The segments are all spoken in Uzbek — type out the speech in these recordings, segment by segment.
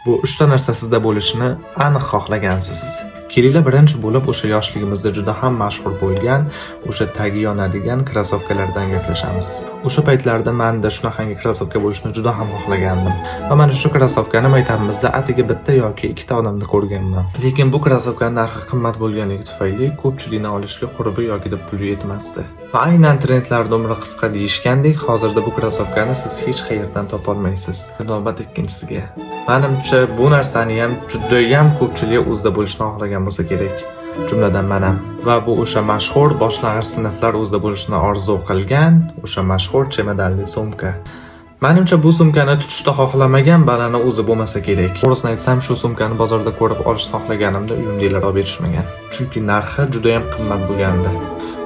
Bu uchta narsa sizda bo'lishini aniq xohlagansiz. Kelinglar, birinchi bo'lib o'sha yoshligimizda juda ham mashhur bo'lgan, o'sha tagi yonadigan krossovkalardan gaplashamiz. O'sha paytlarda menda shunaqangi krossovka bo'lishini juda ham xohlagandim. Va mana shu krossovkani maktabimizda atigi bitta yoki ikkita odamda ko'rganman. Lekin bu krossovkani narxi qimmat bo'lganligi tufayli ko'pchilikni olishga qurbi yoki puli yetmasdi. Va aynan trendlarda umri qisqa deyishgandek, hozirda bu krossovkani siz hech qayerdan topolmaysiz. Navbat ikkinchisiga. Manimcha, bu narsani ham judayam ko'pchilik o'zida bo'lishini xohlagan bo'lsa kerak. Jumladan man ham. Va bu o'sha mashhur boshlang'ich sinflar o'zida bo'lishini orzu qilgan o'sha mashhur chemodanli sumka. Manimcha, bu sumkani tutishni xohlamagan bolani o'zi bo'lmasa kerak. To'g'risini aytsam, shu sumkani bozorda ko'rib olishni xohlaganimda uyimdagilar olib berishmagan. Chunki narxi juda ham qimmat bo'lgandi.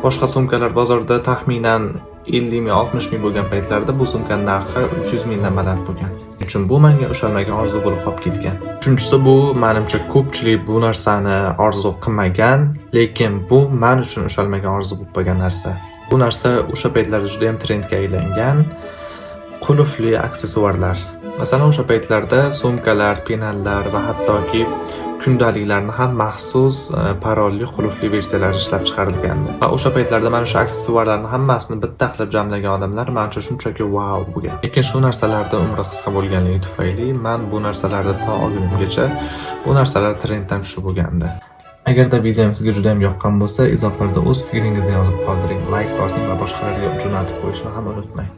Boshqa sumkalar bozorda taxminan 50 ming, 60 ming bo'lgan paytlarda bu sumkani narxi 300 mingdan baland bo'lgan. Shuning uchun bu menga ushalmagan orzu bo'lib qolib ketgan. Uchinchisi, bu manimcha ko'pchilik bu narsani orzu qilmagan, lekin bu men uchun ushalmagan orzu bo'lib qolgan narsa. Bu narsa o'sha paytlarda juda ham trendga aylangan qulfli aksessuarlar. Masalan, o'sha paytlarda sumkalar, penallar va hattoki kundaliklarni ham maxsus parolli qulfli versiyalari ishlab chiqarilgandi. Va o'sha paytlarda mana shu aksessuarlarni hammasini bitta qilib jamlagan odamlar manimcha shunchaki vau bo'lgan. Lekin shu narsalarda umri qisqa bo'lganligi tufayli man bu narsalarni to olgunimgacha bu narsalar trenddan tushib bo'lgandi. Agarda videom sizga juda ham yoqqan bo'lsa, izohlarda o'z fikringizni yozib qoldiring, layk bosing va boshqalarga jo'natib qo'yishni ham unutmang.